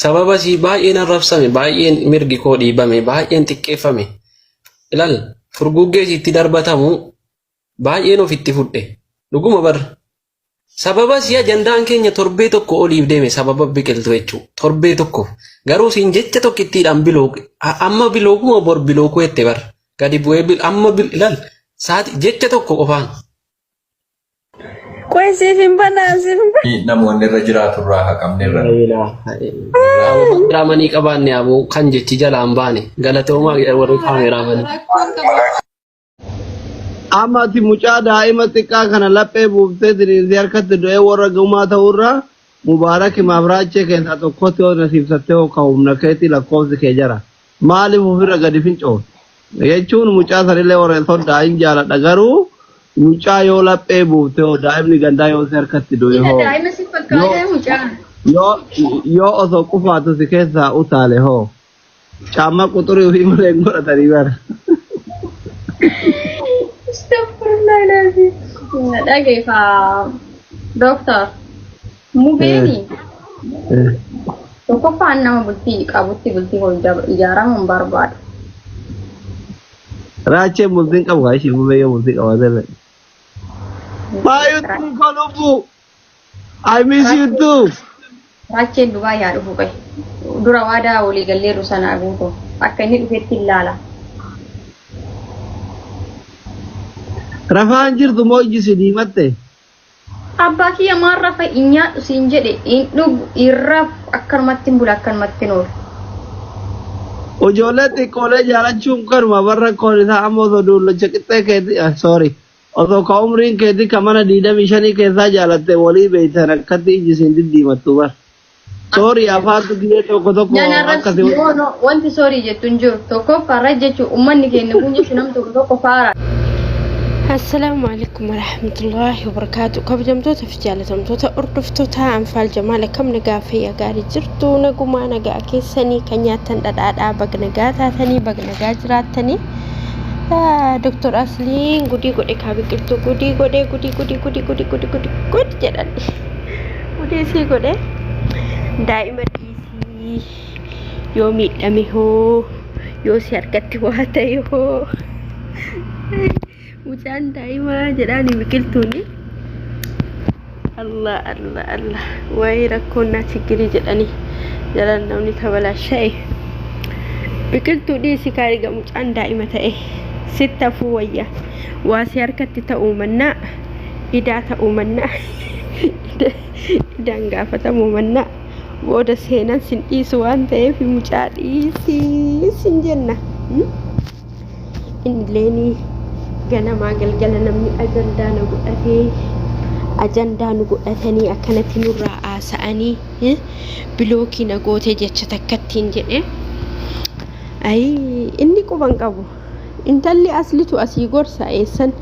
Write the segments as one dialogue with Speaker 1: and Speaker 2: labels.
Speaker 1: Sababa sii baay'een arrabsame, baay'een mirgi koo dhiibame, baay'een xiqqeeffame. Ilal furguggee siitti darbatamu baay'een ofitti fudhe. Dhuguma bar. Sababa sii ajandaan keenya torbee tokko oliif deeme sababa biqiltuu jechuu torbee tokko. Garuu siin jecha tokkittiidhaan bilook amma bilookuma bor bilookuu jette bar. Gadi bu'ee bil amma bil ilal saati jecha tokko qofaan.
Speaker 2: Qoy siif hin banaa siif hin banaa.
Speaker 3: Namoonni irra jiraatu irraa haqamne irra.
Speaker 1: Kaameraamanii qabaanne aboo kan jechi jalaan baane galatoomaa warri kaameraamanii.
Speaker 4: Amma ati mucaa daa'ima xiqqaa kana laphee buuftee diriirsee harkatti du'ee warra gumaa ta'urra Mubaarak Maafraachee keessaa tokkotti yoo nasiibsattee hoo ka humna keetii lakkoofsi kee jara. Maaliif ofirra gadi fincoofte? Jechuun mucaa sanillee warra soddaa hin jaaladha garuu mucaa yoo laphee buufte hoo daa'imni gandaa yoo si harkatti du'e
Speaker 2: Ila
Speaker 4: hoo
Speaker 2: daa'ima si
Speaker 4: yoo
Speaker 2: fakkaatee mucaan.
Speaker 4: yoo yoo osoo qufaatu si keessaa utaale hoo caammaa quxurii ofii malee hin godhatanii bara.
Speaker 2: Astaghfirullah alazim. Na dhageeffa dooktar. Mubeeni tokkoffaan nama bultii qabutti bultii hoo ijaaramuu hin barbaadu.
Speaker 4: Raacheen bultiin qabu haa ishii mubee yoo bultii qabaate illee. Baay'ee koo lubbuu. I miss you too.
Speaker 2: Raacheen Dubaay haa dhufu qahi. Dura waadaa walii galleerru sanaa guutu. Akka inni dhufetti ilaala.
Speaker 4: Rafaan jirtu moo ijji si diimatte?
Speaker 2: Abbaa kiyya maal rafa hin nyaadhu siin jedhe hin dhugu hin rafu akkanumatti hin bula akkanumatti hin oolu.
Speaker 4: Ijoollee xiqqoolee jaalachuun kanuma barra koon isaa amma osoo dullacha qixxee keetii ah, sorry osoo ka umriin keetii ka mana 25 keessaa jaalatte walii beeytan akkatti ijji siin diddiimattu bar. Sorry afaantu gizee tokko tokko
Speaker 2: Nan
Speaker 4: akka
Speaker 2: arrabsi
Speaker 4: si
Speaker 2: no no wanti sorry jettu hin jiru. Tokkoffaa irra jechuun uummanni keenya kun jechuun namni tokko tokko faara.
Speaker 5: Assalaamu alaikum warahmatullahi wabarakaatu. Kabajamtoota fi jaalatamtoota hordoftoota Anfaal Jamaal akkam nagaa fayyaa gaarii jirtu nagumaa nagaa keessanii kan nyaattan dhadhaadhaa baga nagaa taatanii baga nagaa jiraattanii. Doktor Asliin gudii godhe kaa biqiltuu gudii godhe gudii gudii gudii gudii gudii gudii gud jedhan. Gudii sii godhe daa'ima dhiisii yoo miidhame hoo yoo si harkatti waa ta'e hoo mucaan daa'imaa jedhaani biqiltuuni. Allah Allah Allah waa'ee rakkoon naa chiggirii jedhanii jalan namni tabalaasha'e biqiltuu dhiisi kaa erga mucaan daa'ima ta'e sitti hafuu wayya waa si harkatti ta'uu mannaa idaa ta'uu mannaa idaan gaafatamuu mannaa booda seenan sin dhiisu waan ta'eef mucaa dhiisii sin jenna. Innilleen ganamaa galgala namni ajandaa na godhatee ajandaa nu godhatanii akkanatti nurraa haasa'anii bilookii na gootee jecha takkattiin jedhe. Ayii inni quban qabu. Intalli aslitu asii gorsa eessan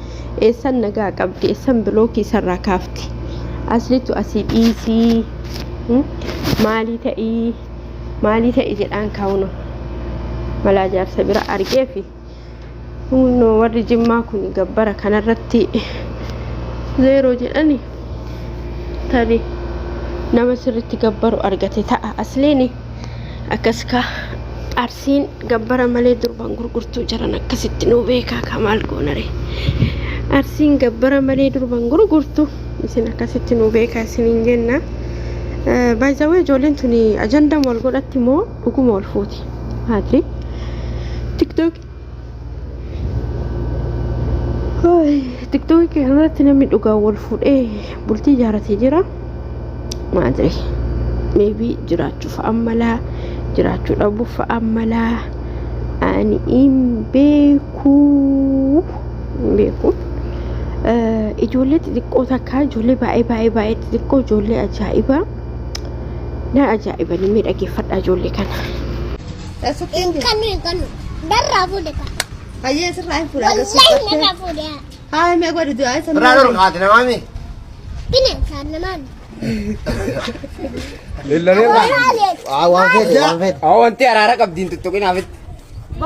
Speaker 5: eessan nagaa qabdi eessan bilookii isarraa kaafti. Aslitu asii dhiisii maalii ta'ii maalii ta'i jedhaan kaawuno malaa jaarsa bira argeefi hunno warri jimmaa kun gabbara kanarratti zeeroo jedhani tari nama sirritti gabbaru argate ta'a asliini akkas ka arsiin gabbara malee durban gurgurtuu jiran akkasitti nuu beekaa ka maal goonare arsiin gabbara malee durban gurgurtu isin akkasitti nuu beekaa isiniin jenna. Baay'ee ijoolleen tuni ajandaa wal godhatti moo dhuguma wal fuuti? Maadri tiktook tiktookii kanarratti namni dhugaan wal fuudhee bultii ijaaratee jira. Maadri maybe jiraachuuf ammalaa jiraachuu dhabuuf ammalaa ani hin beekuu hin beeku. Ijoollee xixiqqoo takka ijoollee baay'ee baay'ee baay'ee xixiqqoo ijoollee ajaa'ibaa na ajaa'ibanii mee dhaggeeffadhaa ijoollee kana.
Speaker 6: Hin kannu hin kannu. Narraa fuudhe ka.
Speaker 7: Hayyee sirraa hin fuudha.
Speaker 6: Wallahi narraa fuudhe.
Speaker 7: Haa mee godhi du'aa isa
Speaker 8: Irraa dhorkaati namaami.
Speaker 6: Bineensa namaan.
Speaker 8: Waa waan feete waan feete.
Speaker 9: Haa wanti araara qabdi hin tuttuqin afitti.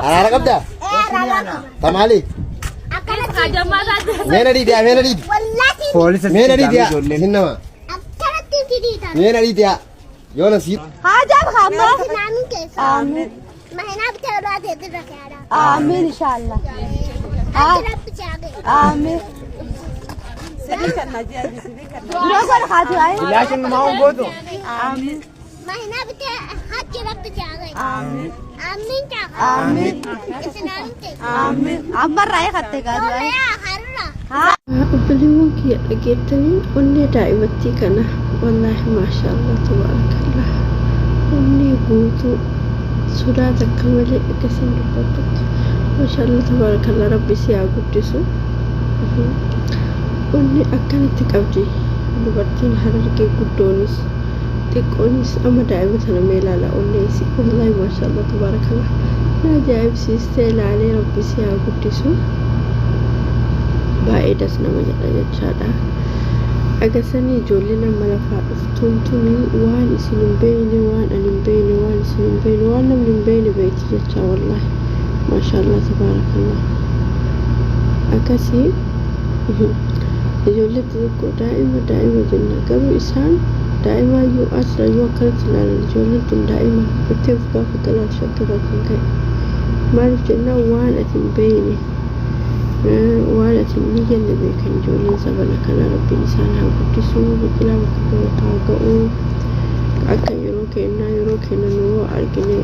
Speaker 8: Araara qabdaa? Tamaali.
Speaker 6: Akkanatti.
Speaker 8: Meena dhiidiyaa meena dhiidi.
Speaker 6: Wallahi
Speaker 9: Poolisa
Speaker 8: Meena
Speaker 9: sitti
Speaker 8: dhiidiyaa.
Speaker 9: ijoolleen.
Speaker 8: Sin nama.
Speaker 6: akkanatti fidii ta'a.
Speaker 8: Meena dhiidiyaa. Yoo nasiib.
Speaker 7: Haajaan hamma.
Speaker 6: Isinaamin keessa.
Speaker 7: Amiin.
Speaker 6: Mahinaa bitee oduu ati irra keessa.
Speaker 7: Amiin inshallah.
Speaker 6: Haji rabbi jaage.
Speaker 7: Amiin. Dura godhi haa du'aa.
Speaker 9: Bilaashin numaa hin gootu.
Speaker 7: Amiin.
Speaker 6: Mahinaa bitee haji rabbi jaage.
Speaker 7: Amiin.
Speaker 6: Amiin jaage.
Speaker 7: Amiin.
Speaker 6: Isinaamin keessa.
Speaker 7: Amiin. Ammarraa eegatte gaa du'aa.
Speaker 6: Yaa harra.
Speaker 5: Obboleewwan kiyya dhageettanii onnee daa'imattii kana wallaahi maashaallah tabaarakallah onnee guutuu sodaa takka malee akkasiin dubbattutti maashaallah tabaarakallah rabbi si haa guddisu. Onnee akkanatti qabdi dubartiin Harargee guddoonis xiqqoonis amma daa'ima tana mee ilaala onnee isii wallaahi maashaallah tabaarakallah na ajaa'ibsiistee ilaalee rabbi si haa guddisu. Baay'ee das nama jedha jechaadha. Agasanii ijoolleen amma lafaa dhuftuun tuni waan isin hin beekne waan ani hin beekne waan isin hin beekne waan namni hin beekne beekti jecha wallaahi maashaallah tabaarakallah. Akkasii ijoollee xixiqqoo daa'ima daa'ima jenna garuu isaan daa'imaayyuu asirrayyuu akkanatti ilaalan ijoolleen tun daa'ima jettee of gaafatte laata shakkirraa kan ka'e maaliif jennaan waan ati hin beekne waan ati hin niyyanne beekan ijoolleen sabana kana rabbiin isaan haa guddisuu biqilaa bakka biroo haa ga'uu akka yeroo kennaa yeroo kennan yoo argine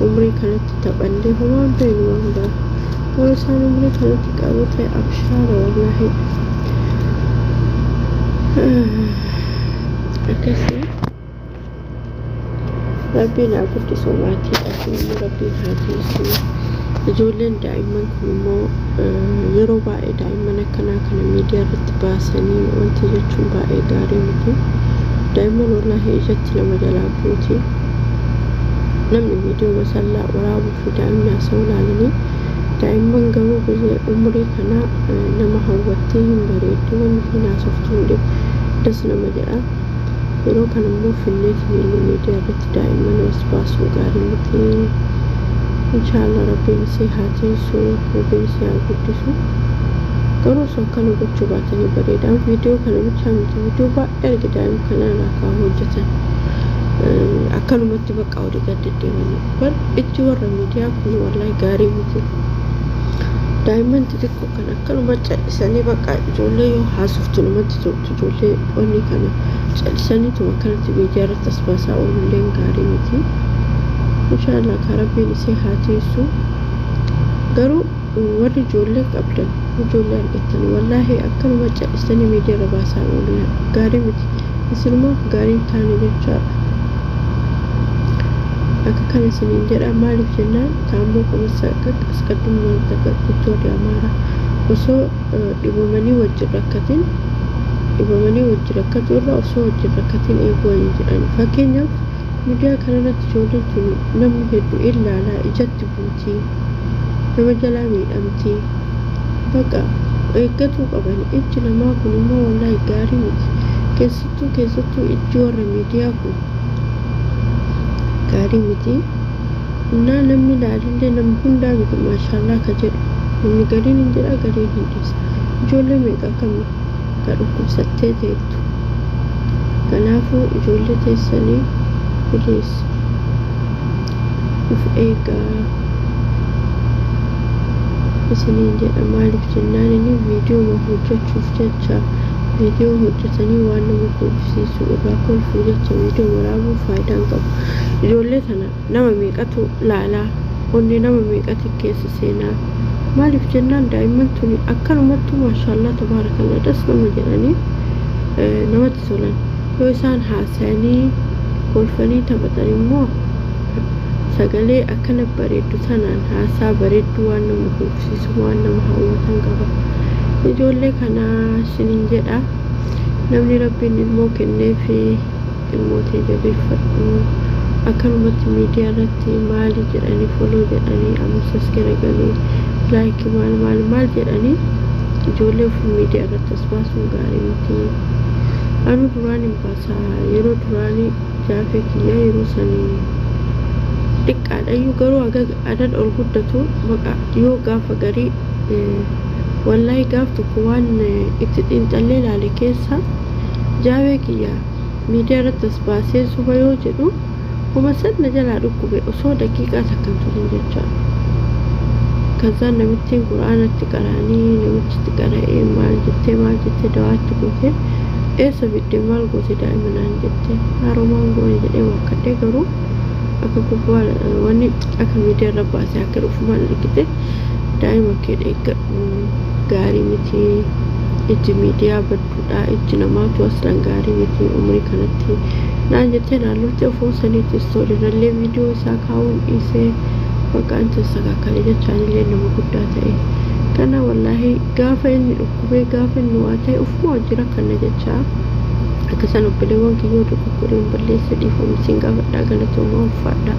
Speaker 5: umrii kanatti taphannee homaa hin beeknu waan biraa garuu isaan umrii kanatti qabu ta'e abshaara wallaahi akkasii rabbiin haa guddisu maatiidhaaf immoo rabbiin haa tiisu. Ijoolleen daa'imman kun immoo yeroo baay'ee daa'imman akkanaa kana miidiyaa irratti baasanii wanti jechuun baay'ee gaarii miti. Daa'imman wallaahi ijatti nama jalaa buuti. Namni viidiyoo masallaa waraabuu fi daa'imni haasa'uu ilaalanii daa'imman garuu biyya umurii kanaa nama hawwattee hin bareeddu wanni hin haasoftu hundi das nama jedha. Yeroo kana immoo finneetiin miidiyaa irratti daa'imman as baasuu gaarii miti. Inshallah rabbiin isii haa tiisu rabbiin isii haa guddisu. Garuu osoo akkana gochuu baatanii bareeda. Viidiyoo kana bichaa miti viidiyoo baay'ee arge daa'ima kana irraa kan hojjetan. Akkanumatti bakka olii gad deddeemanii. Bar ijji warra miidiyaa kun wallaahi gaarii miti. Daa'imman xixiqqoo kan akkanuma callisanii bakka ijoollee yoo haasoftu namatti toltu ijoollee onni kana callisaniituma akkanatti miidiyaa irratti as baasaa oolulleen gaarii miti. Inshallah kan rabbiin isii haa tiisu. Garuu warri ijoollee qabdan ijoollee argattan wallaahi akkanuma callisanii miidiyaa irra baasaa ooluu gaarii miti. Isinumaaf gaarii hin taane jechaadha. Akka kana isiniin jedha maaliif jennaan taammoo qomasa asqaddummaan takka warri Amaaraa osoo dhibamanii wajjin rakkatin dhibamanii wajjin rakkatu irra osoo wajjin rakkatin eeguu wayya jedhan. Fakkeenyaaf miidiyaa kanarratti ijoolleen tun namni hedduu ilaalaa ijatti buutii nama jalaa miidhamtii baqa eeggatuu qaban ijji namaa kun immoo wallaahi gaarii miti. Keessattuu keessattuu ijji warra miidiyaa kun gaarii miti. Innaa namni ilaalillee nama hundaa miti maashaallaa ka jedhu namni gariin hin jedha gariin hin dhiisa. Ijoollee meeqa akkami ka dhukkubsattee teettu. Kanaafuu ijoollee teessanii bilees uf eegaa isiniin jedha maaliif jennaan inni viidiyoo hojjechuuf jecha viidiyoo hojjetanii waan nama kolfisiisu irraa kolfuu jecha viidiyoo waraabuu faayidaa hin qabu. Ijoollee tana nama meeqatu laalaa onnee nama meeqatu keessa seenaa maaliif jennaan daa'imman tuni akkanumattuu maashaallaa tabaarakallah das nama jedhanii namatti tolan yoo isaan haasa'anii kolfanii taphatan immoo sagalee akkana bareeddu tanaan haasaa bareedduu waan nama kolfisiisu waan nama hawwatan qaba. Ijoollee kanaa isiniin jedha namni rabbiin ilmoo kenneefi ilmootee jabeeffadhu akkanumatti miidiyaa irratti maali jedhanii foloo jedhanii ammas garagalii laayikii maal maal maal jedhanii ijoollee ofii miidiyaa irratti as baasuun gaarii miti. Anu duraan hin baasaa yeroo duraanii jaafee kiyyaa yeroo sanii xiqqaadhayyuu garuu adad ol guddatu baqa yoo gaafa garii wallaahi gaaf tokko waan itti xiinxallee ilaale keessa jaawee kiyya Miidiyaa irratti as baasee soba yoo jedhu homa san na jalaa dhukkube osoo daqiiqaa takka hin turin jechaadha. Kazaan namittiin quraanatti qara'anii namichitti qara'ee maal jettee maal jettee dawaatti gootee eessa fidde maal goote daa'ima naan jette haromaan goone jedhee wakkadhee garuu akka gubbaa wanni akka miidiyaa irra baasee akka dhufu maal argite daa'ima kee eeggadhu gaarii miti ijji miidiyaa badduudha ijji namaatu aslan gaarii miti umrii kanatti naan jettee naannootti ofoo saniitti istooriirrallee viidiyoo isaa kaa'uun dhiisee bakka anti sakakkale jechaanillee nama guddaa ta'e kana wallaahi gaafa inni dhukkubee gaafa inni waa ta'e ufuma hojii rakkanna jechaa akkasan obboleewwan kiyyoo dogoggoreen balleessa dhiifamu siin gaafadhaa galatoomaa ulfaadhaa.